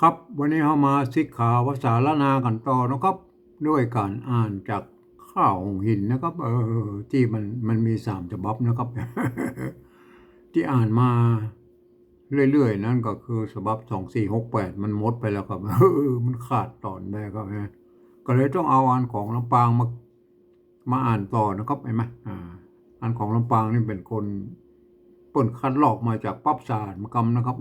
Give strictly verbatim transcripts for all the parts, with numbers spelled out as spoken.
ครับ วันนี้เฮามาสิกขาภาษาล้านนากั๋นต่อนะครับ ด้วยก๋านอ่านจากข้าวหุงหินนะครับ เออ ตี้มัน มันมีสามฉบับนะครับ ตี้อ่านมาเรื่อยๆ นั้นก็คือฉบับสองสี่หกแปด มันหมดไปแล้วครับ เออ มันขาดต๋อนไปครับนะ ก็เลยต้องเอาอันของลำปางมา มาอ่านต่อนะครับ หันก่อ อ่า อันของลำปางนี่เป๋นคน เปิ้นคัดลอกมาจากปั๊บสะอาดมากำนะครับ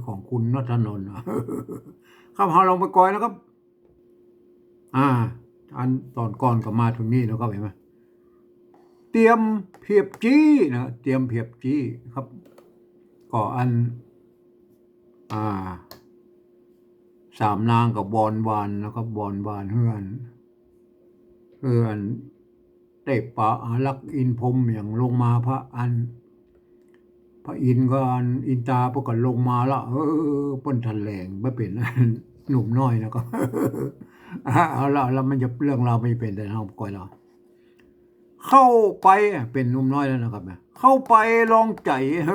ของคุณณัฐนนท์ ครับ เฮาลองไปก่อยนะครับ อ่า อันต๋อนก่อนก็มาเถิงนี้นะครับ หันก่อ เตรียมเผียบจี๊นะ เตรียมเผียบจี๊ครับ ก็อัน อ่า สามนางก็บอนวานนะครับ บอนวานเฮืออัน เฮืออัน เตปะอารักษ์อินทร์พรหมหยังลงมา พระอัน พระอินทร์ก็อันอินตาเปิ้นก็ลงมาละ เออ เปิ้นถะแหลงมาเป๋นหนุ่มน้อยนะครับ เอาละ เอาละ มันจะ เรื่องราวมันจะเป๋นแต่เฮาก่อยละ เข้าไป เป๋นหนุ่มน้อยแล้วนะครับนะ เข้าไปลองใจ๋ เอ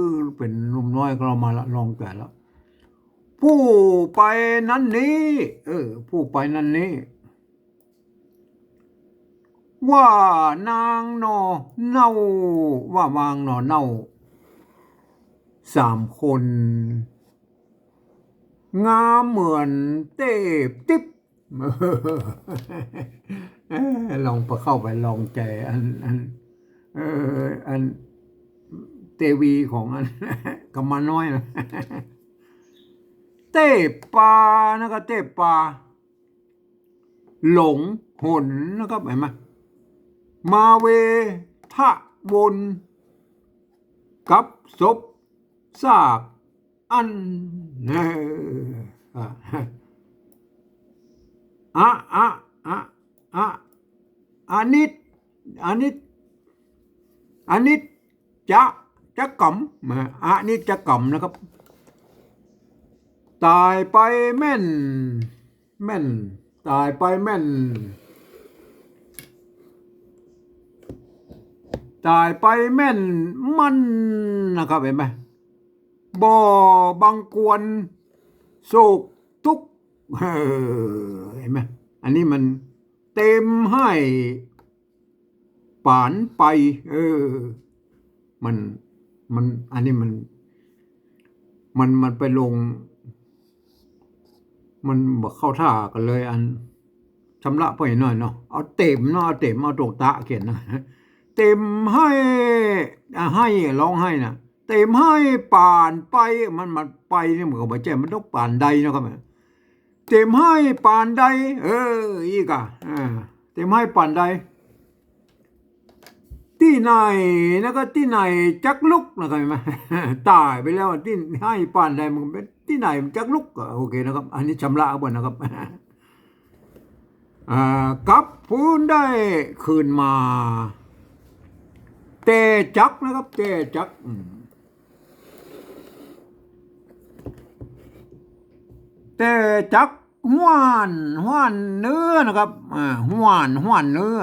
อ เป๋นหนุ่มน้อยก็ลองมาละ ลองใจ๋ละ ผู้ไปนั้นนี้ เออ ผู้ไปนั้นนี้ ว่านางหน่อเน่า ว่านางหน่อเน่า สามคน งามเหมือนเตปติ๊บ เออ ลองไป เข้าไปลองใจ๋อัน อัน เออ อันเตวีของอัน กำมาน้อยนะ เตปานะครับ เตปา หลงหนนะครับ หันก่อ มาเวทะวน กับศพซากอั้น เออ อะ อะ อะ อะ อะ อนิจ อนิจ อนิจจะ จะกรรม นะ อนิจจะกรรมนะครับ ต๋ายไปแม่น แม่น ต๋ายไปแม่น ต๋ายไปแม่นมันนะครับ หันก่อ บ่บังควรโศกตุ๊กข์ เออ หันก่อ อันนี้มันเตรียมหื้อ ป๋านไป เออ มัน มัน อันนี้มัน มัน มันไปลง มันบ่เข้าท่ากั๋นเลย อันชำระไปหน่อยเนาะ เอาเต๋มเนาะ เอาเต๋ม เอาตรงตะเขียนนะ เต๋มหื้อ อ่ะ หื้อ ร้องไห้นะ เต๋มหื้อป๋านไป มัน มันไปนี่มันก็บ่ใจ้ มันต้องป๋านใดนะครับ เต๋มหื้อป๋านใด เออ อี้ก่ะ อ่า เต๋มหื้อป๋านใด ตี้ไหนนะครับ ตี้ไหนจักลุกนะครับ หันก่อ ต๋ายไปแล้ว ตี้หื้อป๋านใดมันเป๋นตี้ไหนมันจักลุก ก็โอเคนะครับ อันนี้ชำระเอาก่อนนะครับ อ่า กลับฟื้นได้คืนมา แต่จักนะครับ แต่จัก อืม แต่จักห้วน ห้วนเนื้อนะครับ อ่า ห้วน ห้วนเนื้อ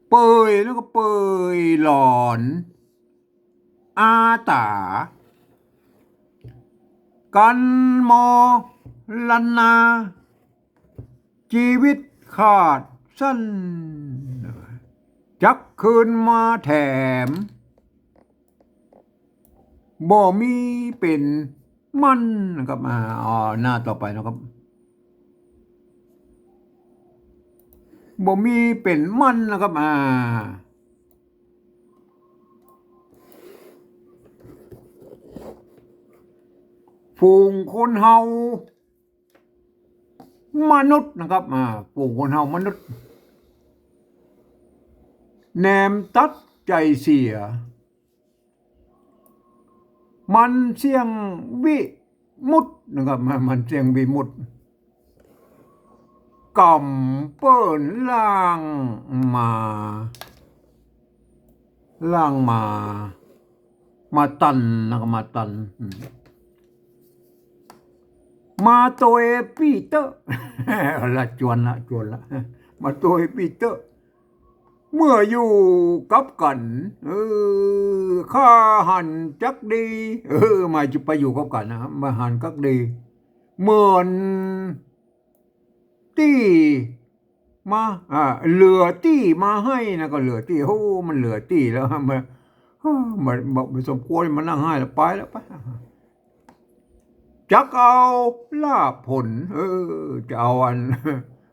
เปยนะครับ เปยหลอน อาต๋า กันมรณา จีวิตขาดสั้น จักคืนมาแถม บ่มีเป๋นมันนะครับ อ่า อ๋อ หน้าต่อไปนะครับ บ่มีเป๋นมันนะครับ อ่า ฝูงคนเฮา มนุษย์นะครับ อ่า ฝูงคนเฮามนุษย์ แหนมตัดใจ๋เสีย มันเสี้ยงวิมุตตินะครับ มันเสี้ยงวิมุตติ กำเปิ้นล่างมา ล่างมา มาตันนะครับ มาตัน อืม มาโตยปี้เต๊อะ ละ จวนละ จวนละ มาโตยปี้เต๊อะ เมื่ออยู่กับกั๋น เออ ข้าหันจักดี เออ มาจะไปอยู่กับกั๋นนะครับ มาหันจักดี เหมือนตี้มา อ่า เหลือตี้มาหื้อนะ ก็เหลือตี้ โอ้ มันเหลือตี้แล้ว มัน โอ้ มัน มัน มันสมควรมานั่งหื้อแล้ว ไปแล้ว ไป จักเอาลาภผล เออ จะเอาอัน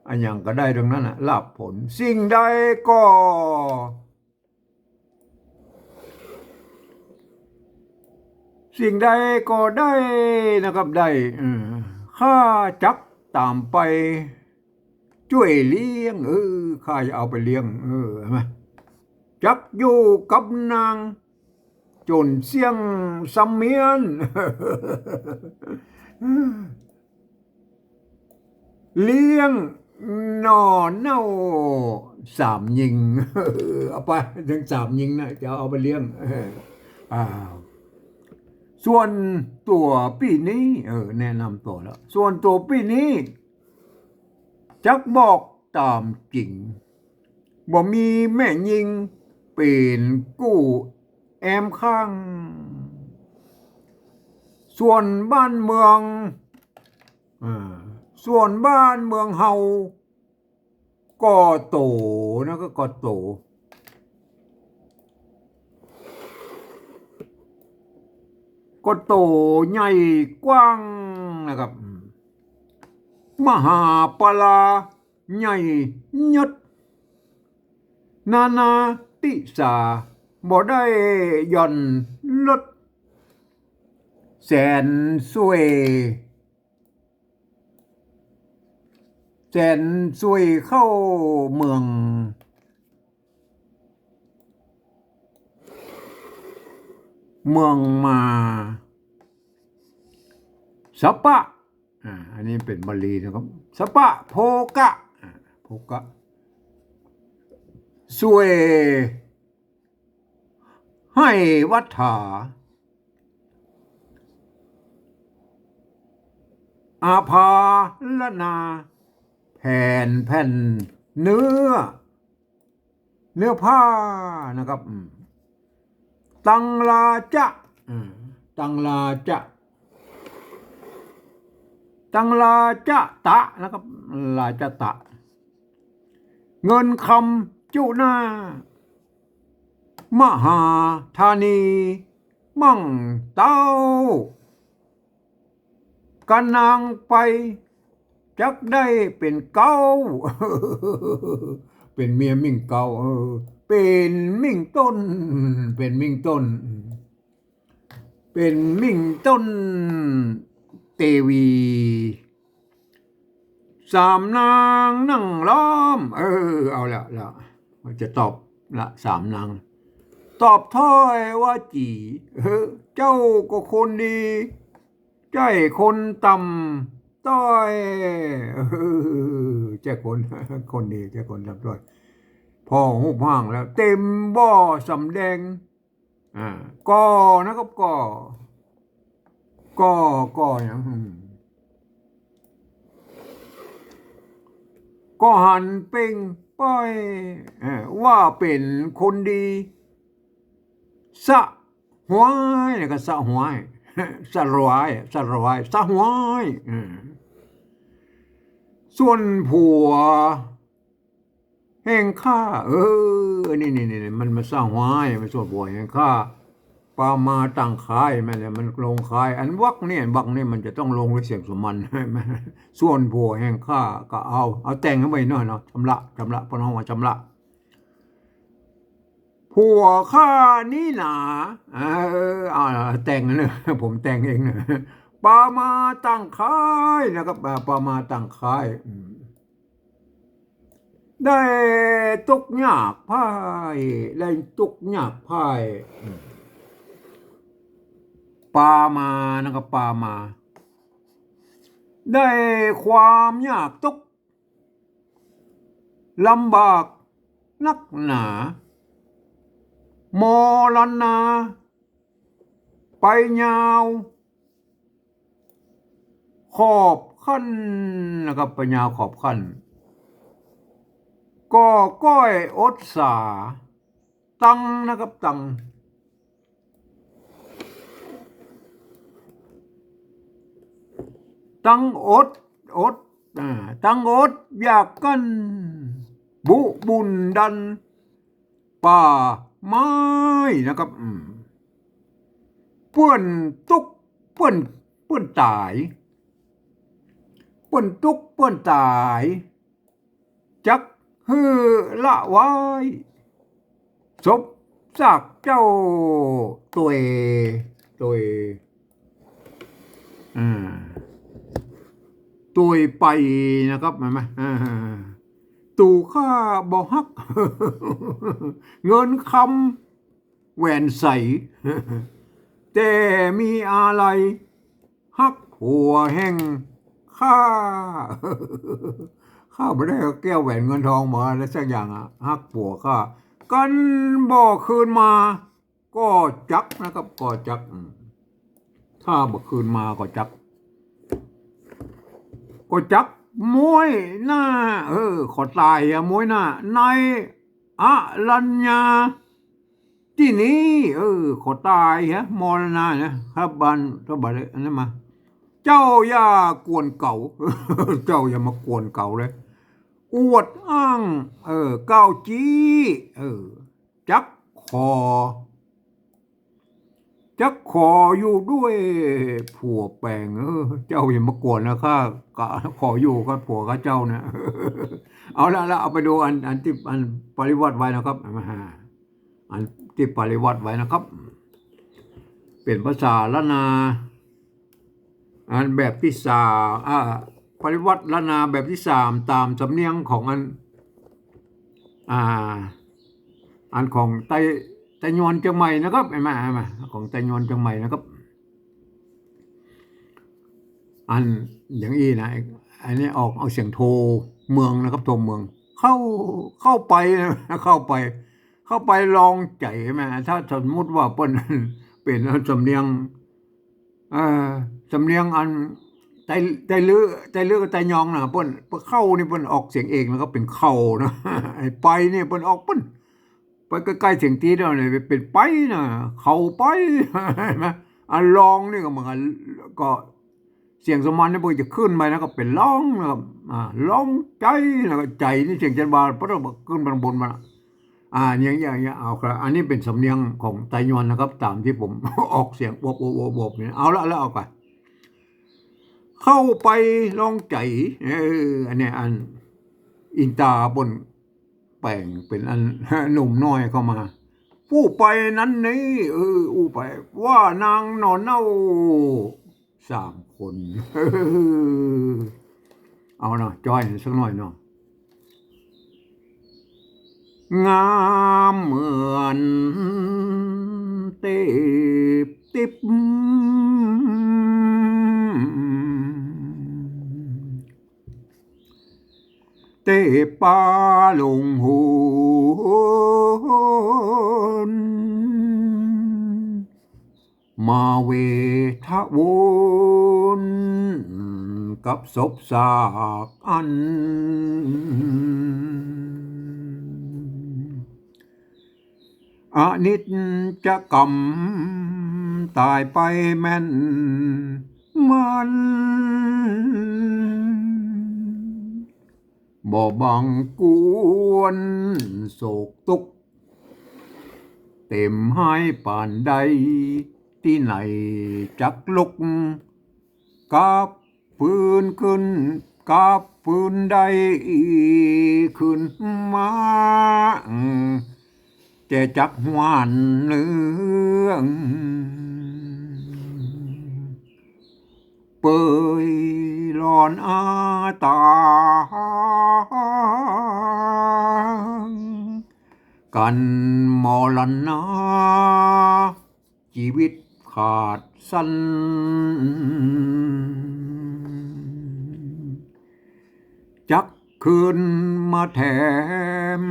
อันหยังก็ได้ตังนั้นน่ะ ลาภผล สิ่งใดก็ สิ่งใดก็ได้นะครับ ได้ เออ ข้าจักต๋ามไปจ้วยเลี้ยง เออ ข้าจะเอาไปเลี้ยง เออ หันก่อ จักอยู่กับนาง จ๋นเสี้ยงสำเมียน เลี้ยงหน่อเน่าสามญิง เอาไป ถึงสามญิงนะ จะเอาไปเลี้ยง เออ อ่า ส่วนตั๋วปี้นี้ เออ แนะนำตั๋วแล้ว ส่วนตั๋วปี้นี้ จักบอกต๋ามจริง บ่มีแม่ญิงเป๋นกู้แอมข้าง ส่วนบ้านเมือง อ่า ส่วนบ้านเมืองเฮา ก็โตนะ ก็ ก็โต ก็โตใหญ่กว้างนะครับ มหาปลาใหญ่ยศ นานาติสา บ่ได้หย่อนลด แสนส่วย แสนส่วยเข้าเมือง เมืองมา สะปะ อ่า อันนี้เป๋นบาลีนะครับ สะปะโภคะ อ่า โภคะ ส่วย ไห้วัฏฐา อาภารณา แผน แผ่นเนื้อ เนื้อผ้านะครับ อืม ตังราจะ อ่า ตังราจะ ตังราจะตะนะครับ ราจะตะ เงินคำจุหน้า มหาธานี มั่งเต้า กันนางไป จักได้เป๋นเก๊า เป๋นเมียมิ่งเก๊า เออ เป๋นมิ่งต้น เป๋นมิ่งต้น เป๋นมิ่งต้นเตวี สามนางนั่งล้อม เออ เอาละละ จะตอบละ สามนาง ตอบถ้อยว่าจี๋ เออ เจ้าก็คนดี ใจ้คนต่ำต้อย เออ ใจ้คน คนดี ใจ้คนต่ำต้อย ผ่อฮูปฮ่างแล้ว เต็มบ่สำแดง อ่า ก่อนะครับ ก่อ ก่อ ก่อหยัง อืม ก็หันเป่งป้อย เอ่อ ว่าเป๋นคนดี สะหวย แล้วก็สะหวย สะหวย สะหวย สะหวย เอ่อ ส่วนผัว แห่งข้า เออ นี่ นี่ นี่ มัน มันสะหวย มันส่วนผัวแห่งข้า ปามาตังคาย แม่นแหละ มันลงคาย อันวรรคเนี่ย วรรคเนี่ยมันจะต้องลงด้วยเสียงสามัญ ส่วนผัวแห่งข้าก็เอา เอาแต่งเข้าไปหน่อยเนาะ ชำระ ชำระ ปนห้องว่าชำระ ผัวข้านี่หนา เออ เอา แต่งเนอะ ผมแต่งเองเนอะ ปามาตังคายนะครับ อ่า ปามาตังคาย อืม ได้ตุ๊กข์ยากไพร่ ได้ตุ๊กข์ยากไพร่ อืม ปามานะครับ ปามา ได้ความยากตุ๊กข์ ลำบากนักหนา มรณา ไปยาว ขอบขั้นนะครับ ไปยาวขอบขั้น ก็ก้อยอดสา ตังนะครับ ตัง ตังอด อด อ่า ตังอดอยากกั้น บุบุญดัน ป่าไม้นะครับ อืม เปื้อนตุ๊กข์ เปื้อน เปื้อนต๋าย เปื้อนตุ๊กข์ เปื้อนต๋าย จักหื้อละวาย ศพซากเจ้าตวย ตวย อ่า ตวยไปนะครับ เห็นไหม อ่า ตู่ข้าบ่ฮัก เงินคำแหวนใส แต่มีอาลัย ฮักผัวแห่งข้า ข้าบ่ได้แก้วแหวนเงินทองมาแล้วสักอย่างอะ ฮักผัวข้า กันบ่คืนมา ก็จักนะครับ ก็จัก อืม ถ้าบ่คืนมาก็จัก ก็จักม้วยหน้า เออ ขอต๋ายอะ ม้วยหน้า ในอรัญญา ตี้นี้ เออ ขอต๋ายฮะ มรณะนะ ครับ บัน ถ้าบัดอันนั้นมา เจ้าอย่ากวนเก๋า เจ้าอย่ามากวนเก๋าเลย อวดอ้าง เออ ก้าวจี้ เออ จักขอ จักขออยู่ด้วยผัวแปง เออ เจ้าอย่ามากวนนะ ข้าก็ขออยู่กับผัวกับเจ้านะ เอาละละ เอาไปดูอัน อันตี้ อันปริวรรตไว้นะครับ มา อันตี้ปริวรรตไว้นะครับ เป๋นภาษาล้านนา อันแบบตี้สาม อ่า ปริวรรตล้านนาแบบตี้สาม ต๋ามสำเนียงของอัน อ่า อันของไต ไตยวนเจียงใหม่นะครับ เห็นไหม เห็นไหม ของไตยวนเจียงใหม่นะครับ อันอย่างอี้นะ อันนี้ออก ออกเสียงโทเมืองนะครับ โทเมือง เข้า เข้าไปนะ เข้าไป เข้าไปลองใจ๋แม่ ถ้าสมมุติว่าเปิ้น เป๋นสำเนียง เอ่อ สำเนียงอันไต ไตลื้อ ไตลื้อกับไตยองนะ เปิ้น เปิ้นเข้านี่เปิ้นออกเสียงเองแล้วก็เป๋นเข้านะ ไอ้ไปนี่เปิ้นออกเปิ้น ไปใก้ๆ เสียงจี๊ดเอาเลย เป๋นไปนะ เข้าไป เห็นไหม อ่ะ ลองนี่ก็เหมือนกัน ก็เสียงสมัญนี่เปิ้นจะขึ้นไปนะ ก็เป๋นลองนะครับ อ่า ลองใจ๋ แล้วก็ใจ๋นี่เสียงจันทวา เปิ้นก็ขึ้นไปบนมา อ่า อย่าง อย่าง อย่าง เอาครับ อันนี้เป๋นสำเนียงของไตยวนนะครับ ต๋ามตี้ผมออกเสียง อบ อบ อบ อบ เนี่ย เอาละ แล้วเอาไป เข้าไปลองใจ๋ เออ อันเนี้ย อันอินต๋าเปิ้นแป๋งเป๋นอันหนุ่มน้อยเข้ามา อู้ไปนั้นนี่ เออ อู้ไป ว่านางหน่อเน่าสามคน เอาเนาะ จ้อยสักหน่อยเนาะ งามเหมือนเตปติบ เตปาลงโหน มาเวทะวน กับศพซากอัน อนิจจกรรม ต๋ายไปแม่นมัน บ่บังกวนโศกตุ๊กข์ เต็มหายปานใด ตี้ไหนจักลุก กลับฟื้นขึ้น กลับฟื้นได้คืนมา แต่จักหวานเรื่อง เปยหลอนอาตาง กันมรณา จีวิตขาดสั้น จักคืนมาแถม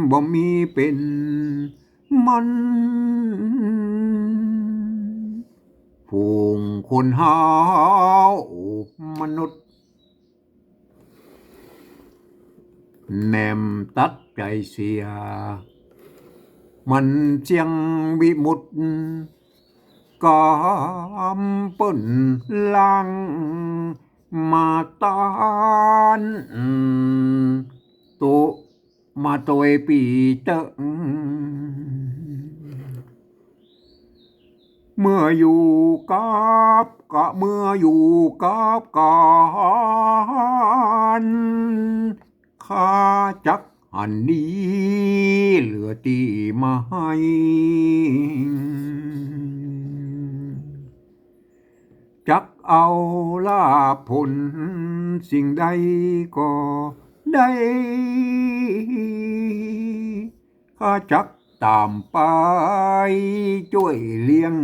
บ่มีเป๋นมัน ฝูงคนเฮามนุษย์ แหนมตัดใจ๋เสีย มันเสี้ยงวิมุตติ กำเปิ้นล้าง มาต้าน โต มาตวยปี้เต๊อะ เมื่ออยู่กับ กะเมื่ออยู่กับกั๋น ข้าจักหันดีเหลือตี้ไม้ จักเอาลาภผลสิ่งใดก็ได้ ข้าจักต๋ามไปจ้วยเลี้ยง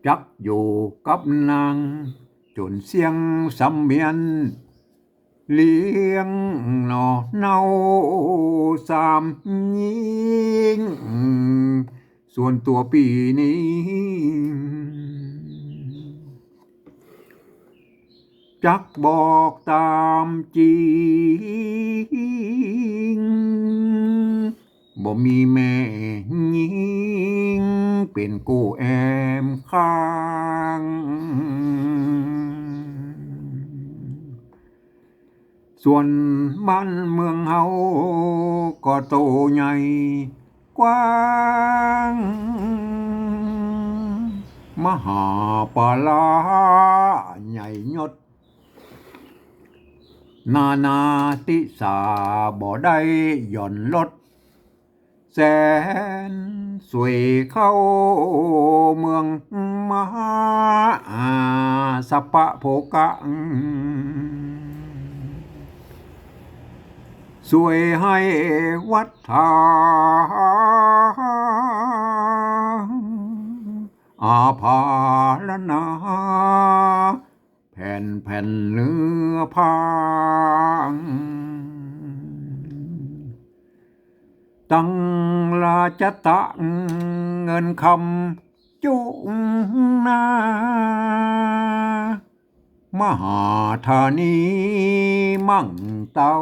จักอยู่กับนางจ๋นเสี้ยงสำเมียน เลี้ยงหน่อเนาสามญิง ส่วนตั๋วปี้นี้ จักบอกต๋ามจริง บ่มีแม่ญิงเป๋นกู้แอมข้าง ส่วนบ้านเมืองเฮาก็โตใหญ่กว้าง มหาปาลาใหญ่ยศ นานาทิสาบ่ได้หย่อนลด แสนสวยเข้าเมืองมหาสัพพะโภคะ สวยให้วัตถา อาภารณา แผ่นแผ่นเนื้อผ้า ตังราชตะเงินคำจุนา มหาธานีมั่งเต้า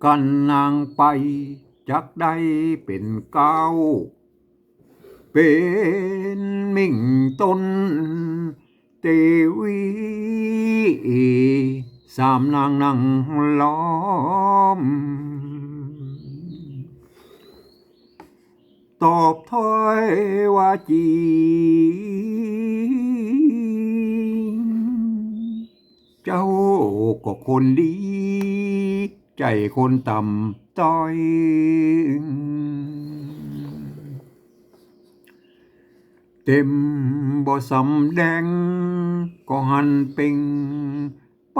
กั๋นนางไปจักได้เป๋นเก๊า เป๋นมิ่งต้นเตวี สามนางนั่งล้อม ตอบถ้อยว่าจริง เจ้าก็คนดี ใจ้คนต่ำต้อย เต็มบ่สำแดง ก็หันเป่งไป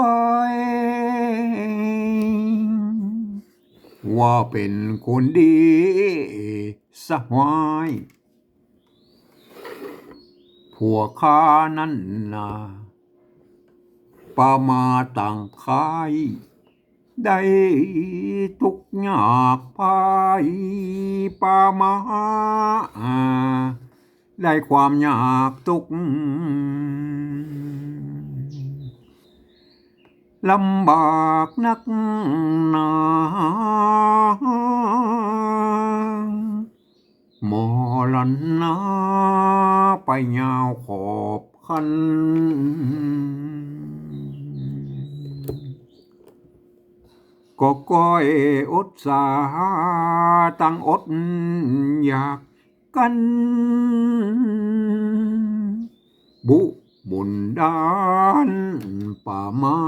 ว่าเป๋นคนดีสหาย ผัวข้านั้นนา ปามาต่างคาย ได้ตุ๊กข์ยากภัย ปามาได้ความยากตุ๊กข์ ลำบากนักหนา มรณาไปยาวขอบคัน ก็ก้อยอดสา ตั้งอดอยากกั๋น บุบนด้านป่าไม้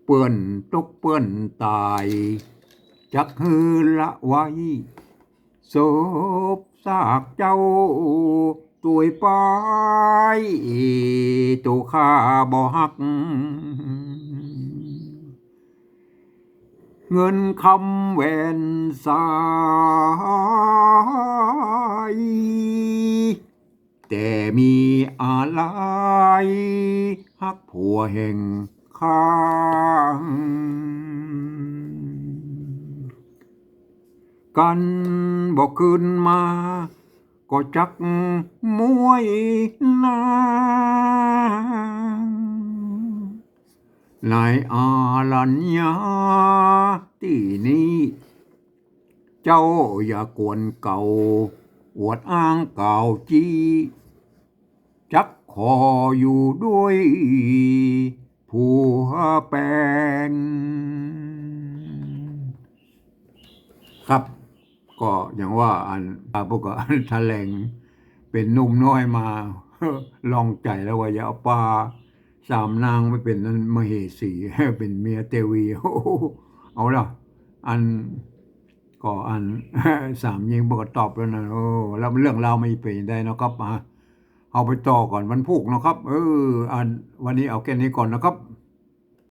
เปื้อนตกเปื้อนต๋าย จักหื้อละไว้ ศพซากเจ้าตวยไป ตั๋วข้าบ่ฮัก เงินคำแหวนสาย แต่มีอาลัยฮักผัวแห่งข้า กั๋นบ่คืนมา ก็จักมวยนาง ในอารัญญาตี้นี้ เจ้าอย่ากวนเก๋า อวดอ้างกล่าวจี้ จักขออยู่ด้วยผัวแปง ครับ ก็อย่างว่าอัน อ่า พวกก็อันแถลงเป๋นหนุ่มน้อยมา ลองใจ๋แล้วว่าจะเอาปาสามนางไปเป๋นอันมเหสี เป๋นเมียเตวี เอาละ อัน ก็อัน สามญิงเปิ้นก็ตอบแล้วนะ โอ้ แล้วเรื่องราวมันจะเป๋นจะใดเนาะครับ อ่ะ เอาไปต่อก่อนวันพูกเนาะครับ เออ อัน วันนี้เอาแค่นี้ก่อนนะครับ